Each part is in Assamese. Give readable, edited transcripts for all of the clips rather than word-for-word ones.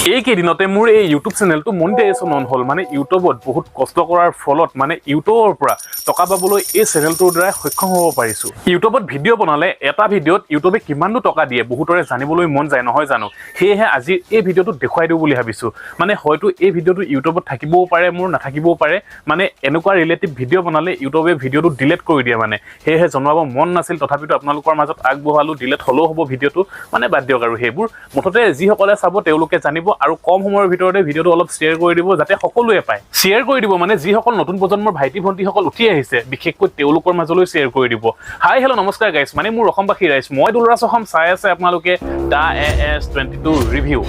এইকেইদিনতে মোৰ এই ইউটিউব চেনেলটো মনিটাইজেশ্যন অন হ'ল। মানে ইউটিউবত বহুত কষ্ট কৰাৰ ফলত মানে ইউটিউবৰ পৰা টকা পাবলৈ এই চেনেলটোৰ দ্বাৰাই সক্ষম হ'ব পাৰিছোঁ। ইউটিউবত ভিডিঅ' বনালে এটা ভিডিঅ'ত ইউটিউবে কিমাননো টকা দিয়ে, বহুতৰে জানিবলৈ মন যায়, নহয় জানো? সেয়েহে আজিৰ এই ভিডিঅ'টো দেখুৱাই দিওঁ বুলি ভাবিছোঁ। মানে হয়তো এই ভিডিঅ'টো ইউটিউবত থাকিবও পাৰে, মোৰ নাথাকিবও পাৰে। মানে এনেকুৱা ৰিলেটিভ ভিডিঅ' বনালে ইউটিউবে ভিডিঅ'টো ডিলেট কৰি দিয়ে। মানে সেয়েহে জনাব মন নাছিল, তথাপিতো আপোনালোকৰ মাজত আগবঢ়ালোঁ। ডিলেট হ'লেও হ'ব ভিডিঅ'টো, মানে বাদ দিয়ক আৰু সেইবোৰ। মুঠতে যিসকলে চাব তেওঁলোকে জানিব আৰু কম সময়ৰ ভিতৰতে ভিডিঅ'টো অলপ শ্বেয়াৰ কৰি দিব, যাতে সকলোৱে পায়। শ্বেয়াৰ কৰি দিব মানে যিসকল নতুন প্ৰজন্মৰ ভাইটি ভণ্টিসকল উঠি আহিছে, বিশেষকৈ তেওঁলোকৰ মাজলৈ শ্বেয়াৰ কৰি দিব। হাই, হেল্ল', নমস্কাৰ গাইছ, মানে মোৰ অসমবাসী ৰাইজ, মই দুলৰাজ অসম, চাই আছে আপোনালোকে the এএছ 22 ৰিভিউ।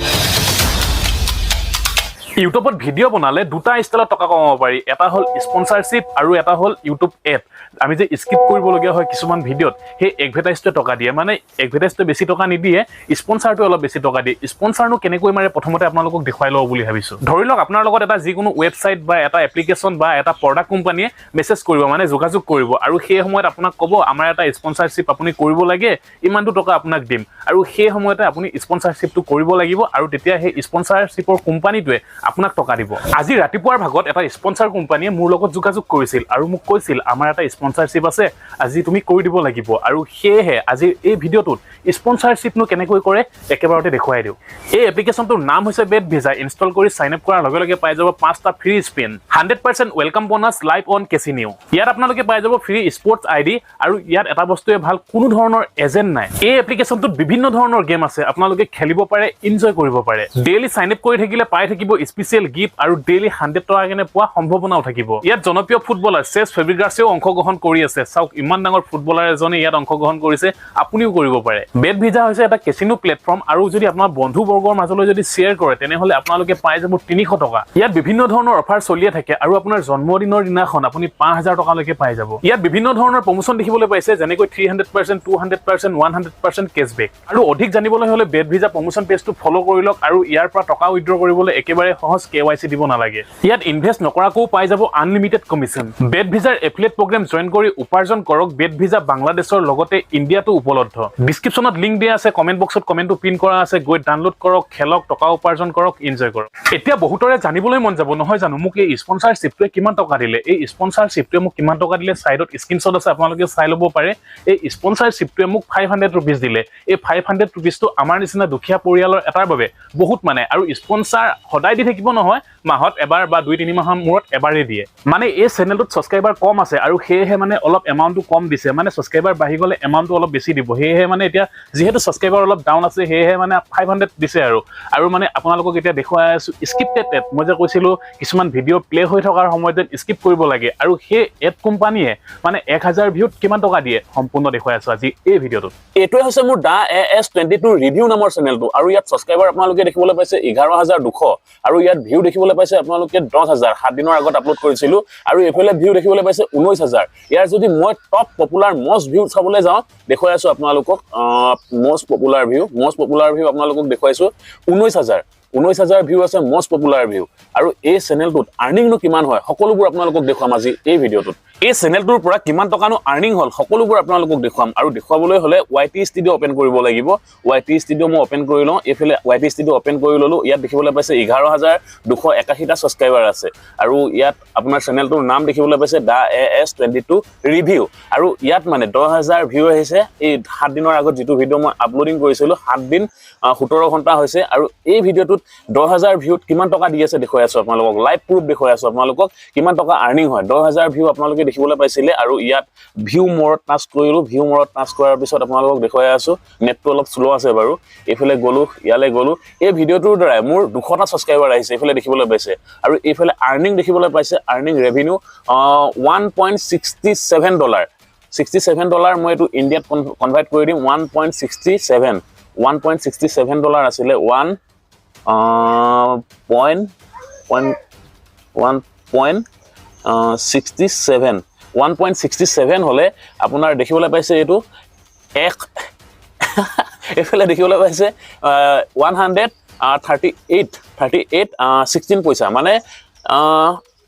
ইউটিউবত ভিডিঅ' বনালে দুটা ষ্টাইলত টকা কমাব পাৰি। এটা হ'ল স্পনচাৰশ্বিপ আৰু এটা হ'ল ইউটিউব এড। আমি যে স্কিপ কৰিবলগীয়া হয় কিছুমান ভিডিঅ'ত, সেই এডভাৰটাইজটোৱে টকা দিয়ে। মানে এডভাৰটাইজটোৱে বেছি টকা নিদিয়ে, স্পনচাৰটোৱে অলপ বেছি টকা দিয়ে। স্পনচাৰনো কেনেকৈ মাৰে, প্ৰথমতে আপোনালোকক দেখুৱাই লওঁ বুলি ভাবিছোঁ। ধৰি লওক আপোনাৰ লগত এটা যিকোনো ৱেবছাইট বা এটা এপ্লিকেশ্যন বা এটা প্ৰডাক্ট কোম্পানীয়ে মেছেজ কৰিব, মানে যোগাযোগ কৰিব আৰু সেই সময়ত আপোনাক ক'ব, আমাৰ এটা স্পনচাৰশ্বিপ আপুনি কৰিব লাগে, ইমানটো টকা আপোনাক দিম। আৰু সেই সময়তে আপুনি স্পনচাৰশ্বিপটো কৰিব লাগিব আৰু তেতিয়া সেই স্পনচাৰশ্বিপৰ কোম্পানীটোৱে আপোনাক টকা দিব। আজি ৰাতিপুৱাৰ ভাগত এটা স্পনচাৰ কোম্পানীয়ে মোৰ লগত যোগাযোগ কৰিছিল আৰু মোক কৈছিল, আমাৰ এটা স্পনচাৰশ্বিপ আছে, আজি তুমি কৰি দিব লাগিব। আৰু সেয়েহে আজিৰ এই ভিডিঅ'টোত স্পনচাৰশ্বিপনো কেনেকৈ কৰে একেবাৰতে দেখুৱাই দিওঁ। এই এপ্লিকেশ্যনটোৰ নাম হৈছে বেট ভিজা। ইনষ্টল কৰি চাইন আপ কৰাৰ লগে লগে পাই যাব পাঁচটা free spin, 100% welcome bonus live on casino। ইয়াত আপোনালোকে পাই যাব ফ্ৰী স্পৰ্টছ আই ডি। আৰু ইয়াত এটা বস্তুৱে ভাল, কোনো ধৰণৰ এজেণ্ট নাই। এই এপ্লিকেশ্যনটোত বিভিন্ন ধৰণৰ গেম আছে, আপোনালোকে খেলিব পাৰে, এনজয় কৰিব পাৰে। ডেইলি চাইন আপ কৰি থাকিলে পাই থাকিব স্পেচিয়েল গিফ্ট আৰু ডেইলি 100 টকা কেনে পোৱা সম্ভাৱনাও থাকিব। ইয়াত জনপ্ৰিয় ফুটবলাৰ চেছ ফেব্ৰিগাছেও অংশগ্ৰহণ কৰি আছে। চাওক, ইমান ডাঙৰ ফুটবলাৰ এজনে ইয়াত অংশগ্ৰহণ কৰিছে, আপুনিও কৰিব পাৰে। বেট ভিজা হৈছে এটা কেচিনো প্লেটফৰ্ম আৰু যদি আপোনাৰ বন্ধুবৰ্গৰ মাজলৈ যদি শ্বেয়াৰ কৰে, তেনেহ'লে আপোনালোকে পাই যাব 300 টকা। ইয়াত বিভিন্ন ধৰণৰ অফাৰ চলিয়ে থাকে আৰু আপোনাৰ জন্মদিনৰ দিনাখন আপুনি 5000 টকালৈকে পাই যাব। ইয়াত বিভিন্ন ধৰণৰ প্ৰমোচন দেখিবলৈ পাইছে, যেনেকৈ 300%, 200%, 100% cashback। আৰু অধিক জানিবলৈ হ'লে বেট ভিজা প্ৰমোচন পেজটো ফ'ল' কৰি লওক। আৰু ইয়াৰ পৰা টকা উইড্ৰ কৰিবলৈ একেবাৰে সহজ, কেৱাইচি দিব নালাগে। ইয়াত ইনভেষ্ট নকৰাকৈও পাই যাব আনলিমিটেড কমিশ্যন। বেট ভিজাৰ এফিলিয়েট প্ৰগ্ৰেম জইন কৰি উপাৰ্জন কৰক। বেট ভিজা বাংলাদেশৰ লগতে ইণ্ডিয়াতো উপলব্ধ। ডিছক্ৰিপশ্যনত লিংক দিয়া আছে, কমেণ্ট বক্সত কমেণ্টটো পিন কৰা আছে, গৈ ডাউনলোড কৰক, খেলক, টকা উপাৰ্জন কৰক, এনজয় কৰক। এতিয়া বহুতৰে জানিবলৈ মন যাব, নহয় জানো, মোক এই স্পনচাৰশ্বিপটোৱে কিমান টকা দিলে? এই স্পনচাৰশ্বিপটোৱে মোক কিমান টকা দিলে, ছাইডত স্ক্ৰীনশ্বট আছে, আপোনালোকে চাই ল'ব পাৰে। এই স্পনচাৰশ্বিপটোৱে মোক 500 ৰুপিজ দিলে। এই 500 ৰুপিজটো আমাৰ নিচিনা দুখীয়া পৰিয়ালৰ এটাৰ বাবে বহুত। মানে আৰু স্পনচাৰ সদায় দি থাকিব নহয়, মাহত এবাৰ বা 2-3 মাহৰ মূৰত এবাৰেই দিয়ে। মানে এই চেনেলটোত ছাবস্ক্ৰাইবাৰ কম আছে আৰু সেয়েহে মানে অলপ এমাউণ্টটো কম দিছে। মানে ছাবস্ক্ৰাইবাৰ বাঢ়ি গ'লে এমাউণ্টটো অলপ বেছি দিব। সেয়েহে মানে এতিয়া যিহেতু ছাবস্ক্ৰাইবাৰ অলপ ডাউন আছে, সেয়েহে মানে 500 দিছে। আৰু মানে আপোনালোকক এতিয়া দেখুৱাই আছোঁ স্ক্ৰিপ্টেড এড। মই যে কৈছিলোঁ, কিছুমান ভিডিঅ' প্লে হৈ থকাৰ সময়ত যেন স্কিপ কৰিব লাগে আৰু সেই এড কোম্পানীয়ে মানে 1000 ভিউত কিমান টকা দিয়ে, সম্পূৰ্ণ দেখুৱাই আছোঁ আজি এই ভিডিঅ'টোত। এইটোৱে হৈছে মোৰ the এএছ 22 ৰিভিউ নামৰ চেনেলটো আৰু ইয়াত ছাবস্ক্ৰাইবাৰ আপোনালোকে দেখিবলৈ পাইছে 11,200 আৰু ইয়াত ভিউ দেখিবলৈ পাইছে আপোনালোকে 10,000, 7 দিনৰ আগত আপলোড কৰিছিলো। আৰু এইফালে ভিউ দেখিবলৈ পাইছে 19,000। ইয়াৰ যদি মই টপ পপুলাৰ মষ্ট ভিউ চাবলৈ যাওঁ, দেখুৱাই আছো আপোনালোকক most popular view। Most popular view আপোনালোকক দেখুৱাইছো 19,000, 19,000 ভিউ আছে মষ্ট পপুলাৰ ভিউ। আৰু এই চেনেলটোত আৰ্নিংনো কিমান হয়, সকলোবোৰ আপোনালোকক দেখুৱাম আজি এই ভিডিঅ'টোত। এই চেনেলটোৰ পৰা কিমান টকানো আৰ্নিং হ'ল, সকলোবোৰ আপোনালোকক দেখুৱাম। আৰু দেখুৱাবলৈ হ'লে ৱাই টি ষ্টুডিঅ' অ'পেন কৰিব লাগিব। ৱাই টি ষ্টুডিঅ' মই অ'পেন কৰি লওঁ। এইফালে ৱাই টি ষ্টুডিঅ' অ'পেন কৰি ল'লো। ইয়াত দেখিবলৈ পাইছে 11,281টা ছাবস্ক্ৰাইবাৰ আছে আৰু ইয়াত আপোনাৰ চেনেলটোৰ নাম দেখিবলৈ পাইছে the এএছ 22 ৰিভিউ। আৰু ইয়াত মানে 10,000 ভিউ আহিছে এই 7 দিনৰ আগত যিটো ভিডিঅ' মই আপলোডিং কৰিছিলোঁ। 7 দিন 17 ঘণ্টা হৈছে আৰু এই ভিডিঅ'টোত 10,000 ভিউত কিমান টকা দি আছে দেখুৱাই আছোঁ আপোনালোকক। লাইভ প্ৰুফ দেখুৱাই আছোঁ আপোনালোকক কিমান টকা আৰ্নিং হয়। 10,000 ভিউ আপোনালোকে দেখিবলৈ পাইছিলে। আৰু ইয়াত ভিউ মৰত টাচ কৰিলোঁ। ভিউ মৰত টাচ কৰাৰ পিছত আপোনালোকক দেখুৱাই আছোঁ, নেটটো অলপ শ্ল' আছে বাৰু। এইফালে গ'লো, ইয়ালৈ গ'লো। এই ভিডিঅ'টোৰ দ্বাৰাই মোৰ 200টা ছাবস্ক্ৰাইবাৰ আহিছে, এইফালে দেখিবলৈ পাইছে। আৰু এইফালে আৰ্নিং দেখিবলৈ পাইছে, earning revenue $1.67, $67। মই এইটো ইণ্ডিয়াত কনভাৰ্ট কৰি দিম। 1.67, $1.67 আছিলে, one point point 1.67, 1.67 হ'লে আপোনাৰ দেখিবলৈ পাইছে এইটো এক, এইফালে দেখিবলৈ পাইছে 138, 38 16 পইচা, মানে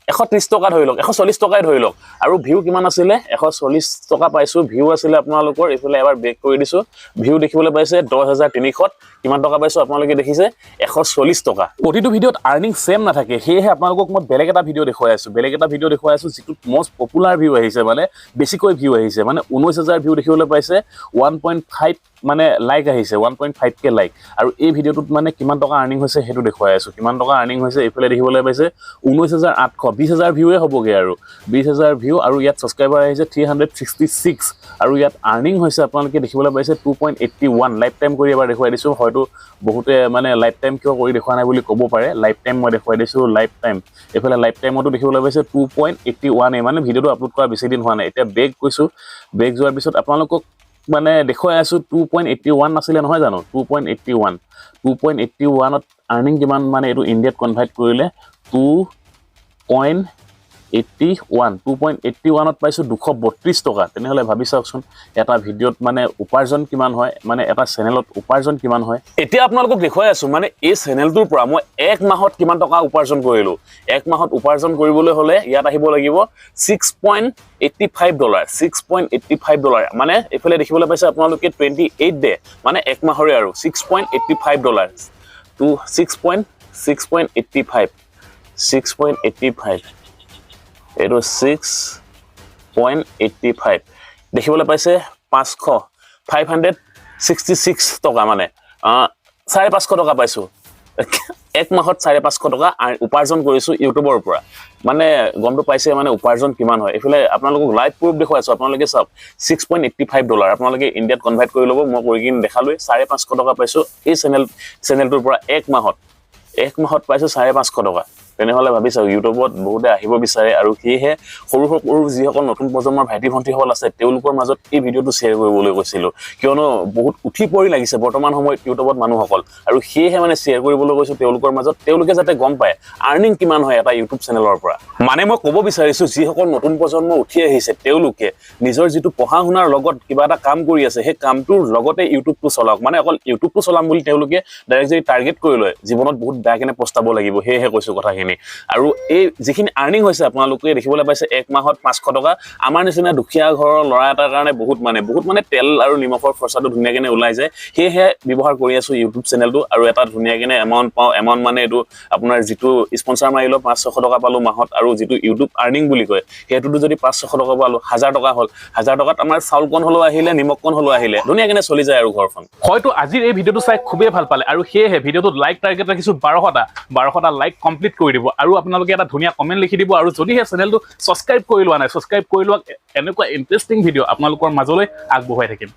130 টকা ধৰি লওক, 140 টকাই ধৰি লওক। আৰু ভিউ কিমান আছিলে? 140 টকা পাইছোঁ। ভিউ আছিলে আপোনালোকৰ, এইফালে এবাৰ বেক কৰি দিছোঁ, ভিউ দেখিবলৈ পাইছে 10,300ত। কিমান টকা পাইছোঁ আপোনালোকে দেখিছে, 140 টকা। প্ৰতিটো ভিডিঅ'ত আৰ্নিং ছেম নাথাকে। সেয়েহে আপোনালোকক মই বেলেগ এটা ভিডিঅ' দেখুৱাই আছোঁ, বেলেগ এটা ভিডিঅ' দেখুৱাই আছোঁ, যিটোত মষ্ট পপুলাৰ ভিউ আহিছে, মানে বেছিকৈ ভিউ আহিছে। মানে 19,000 ভিউ দেখিবলৈ পাইছে, 1.5 মানে লাইক আহিছে, 1.5K like. আৰু এই ভিডিঅ'টোত মানে কিমান টকা আৰ্নিং হৈছে সেইটো দেখুৱাই আছোঁ। কিমান টকা আৰ্নিং হৈছে এইফালে দেখিবলৈ পাইছে, 19,800, 20,000 ভিউৱে হ'বগৈ আৰু 20,000 ভিউ। আৰু ইয়াত ছাবস্ক্ৰাইবাৰ আহিছে 366। আৰু ইয়াত আৰ্নিং হৈছে আপোনালোকে দেখিবলৈ পাইছে 2.81। লাইফ টাইম কৰি এবাৰ দেখুৱাই দিছোঁ। হয়তো বহুতে মানে লাইফ টাইম কিয় কৰি দেখুওৱা নাই বুলি ক'ব পাৰে। লাইফ টাইম মই দেখুৱাই দিছোঁ, লাইফ টাইম। এইফালে লাইফ টাইমতো দেখিবলৈ পাইছে 2.81েই, মানে ভিডিঅ'টো আপলোড কৰা বেছি দিন হোৱা নাই। এতিয়া বেক গৈছোঁ। বেক যোৱাৰ পিছত আপোনালোকক মানে দেখুৱাই আছোঁ, 2.81 আছিলে নহয় জানো? 2.81, 2.81ত আৰ্নিং কিমান? মানে এইটো ইণ্ডিয়াত কনভাৰ্ট কৰিলে 2.81, 2.81ত পাইছোঁ 232 টকা। তেনেহ'লে ভাবি চাওকচোন, এটা ভিডিঅ'ত মানে উপাৰ্জন কিমান হয়, মানে এটা চেনেলত উপাৰ্জন কিমান হয়। এতিয়া আপোনালোকক দেখুৱাই আছোঁ, মানে এই চেনেলটোৰ পৰা মই এক মাহত কিমান টকা উপাৰ্জন কৰিলোঁ। এক মাহত উপাৰ্জন কৰিবলৈ হ'লে ইয়াত আহিব লাগিব $6.85, $6.85। মানে এইফালে দেখিবলৈ পাইছে আপোনালোকে 28 ডে, মানে এক মাহৰে আৰু $6.85, two six point 6.85, 6.85, এইটো 6.85 দেখিবলৈ পাইছে, 500, 566 টকা, মানে 550 টকা পাইছোঁ। এক মাহত 550 টকা উপাৰ্জন কৰিছোঁ ইউটিউবৰ পৰা। মানে গমটো পাইছে মানে উপাৰ্জন কিমান হয়। এইফালে আপোনালোকক লাইভ প্ৰুফ দেখুৱাইছোঁ, আপোনালোকে চাওক, $6.85। আপোনালোকে ইণ্ডিয়াত কনভাৰ্ট কৰি ল'ব, মই কৰি কিনে দেখালোৱেই। 550 টকা পাইছোঁ এই চেনেলটোৰ পৰা এক মাহত। এক মাহত পাইছোঁ 550 টকা। তেনেহ'লে ভাবি চাওক, ইউটিউবত বহুতে আহিব বিচাৰে। আৰু সেয়েহে সৰু সৰু যিসকল নতুন প্ৰজন্মৰ ভাইটি ভণ্টিসকল আছে, তেওঁলোকৰ মাজত এই ভিডিঅ'টো শ্বেয়াৰ কৰিবলৈ কৈছিলোঁ। কিয়নো বহুত উঠি পৰি লাগিছে বৰ্তমান সময়ত ইউটিউবত মানুহসকল। আৰু সেয়েহে মানে শ্বেয়াৰ কৰিবলৈ কৈছোঁ তেওঁলোকৰ মাজত, তেওঁলোকে যাতে গম পায় আৰ্নিং কিমান হয় এটা ইউটিউব চেনেলৰ পৰা। মানে মই ক'ব বিচাৰিছোঁ, যিসকল নতুন প্ৰজন্ম উঠি আহিছে, তেওঁলোকে নিজৰ যিটো পঢ়া শুনাৰ লগত কিবা এটা কাম কৰি আছে, সেই কামটোৰ লগতে ইউটিউবটো চলাওক। মানে অকল ইউটিউবটো চলাম বুলি তেওঁলোকে ডাইৰেক্ট যদি টাৰ্গেট কৰি লয়, জীৱনত বহুত বেয়া কেনে পস্তাব লাগিব। সেয়েহে কৈছোঁ কথাখিনি। আৰু এই যিখিনি আৰ্নিং হৈছে আপোনালোকে দেখিবলৈ পাইছে, এক মাহত 500 টকা। আমাৰ নিচিনা দুখীয়া ঘৰৰ ল'ৰা এটাৰ কাৰণে বহুত, মানে বহুত, মানে তেল আৰু নিমখৰ খৰচাটো ধুনীয়াকেনে ওলাই যায়। সেয়েহে ব্যৱহাৰ কৰি আছোঁ ইউটিউব চেনেলটো। আৰু এটা ধুনীয়াকেনে এমাউণ্ট পাওঁ। এমাউণ্ট মানে এইটো আপোনাৰ যিটো স্পনচাৰ মাৰিলেও 500-600 টকা পালোঁ মাহত। আৰু যিটো ইউটিউব আৰ্নিং বুলি কয়, সেইটোতো যদি 500-600 টকা পালোঁ, 1000 টকা হ'ল। 1000 টকাত আমাৰ চাউলকণ হ'লেও আহিলে, নিমখকণ হ'লেও আহিলে, ধুনীয়াকেনে চলি যায় আৰু ঘৰখন। হয়তো আজিৰ এই ভিডিঅ'টো চাই খুবেই ভাল পালে। আৰু সেয়েহে ভিডিঅ'টোত লাইক টাৰ্গেট ৰাখিছোঁ 1200টা। 1200টা লাইক কমপ্লিট কৰি দিব আৰু আপোনালোকে এটা ধুনীয়া কমেণ্ট লিখি দিব। আৰু যদিহে চেনেলটো ছাবস্ক্ৰাইব কৰি লোৱা নাই, ছাবস্ক্ৰাইব কৰি লোৱা। এনেকুৱা ইণ্টাৰেষ্টিং ভিডিঅ' আপোনালোকৰ মাজলৈ আগবঢ়াই থাকিম।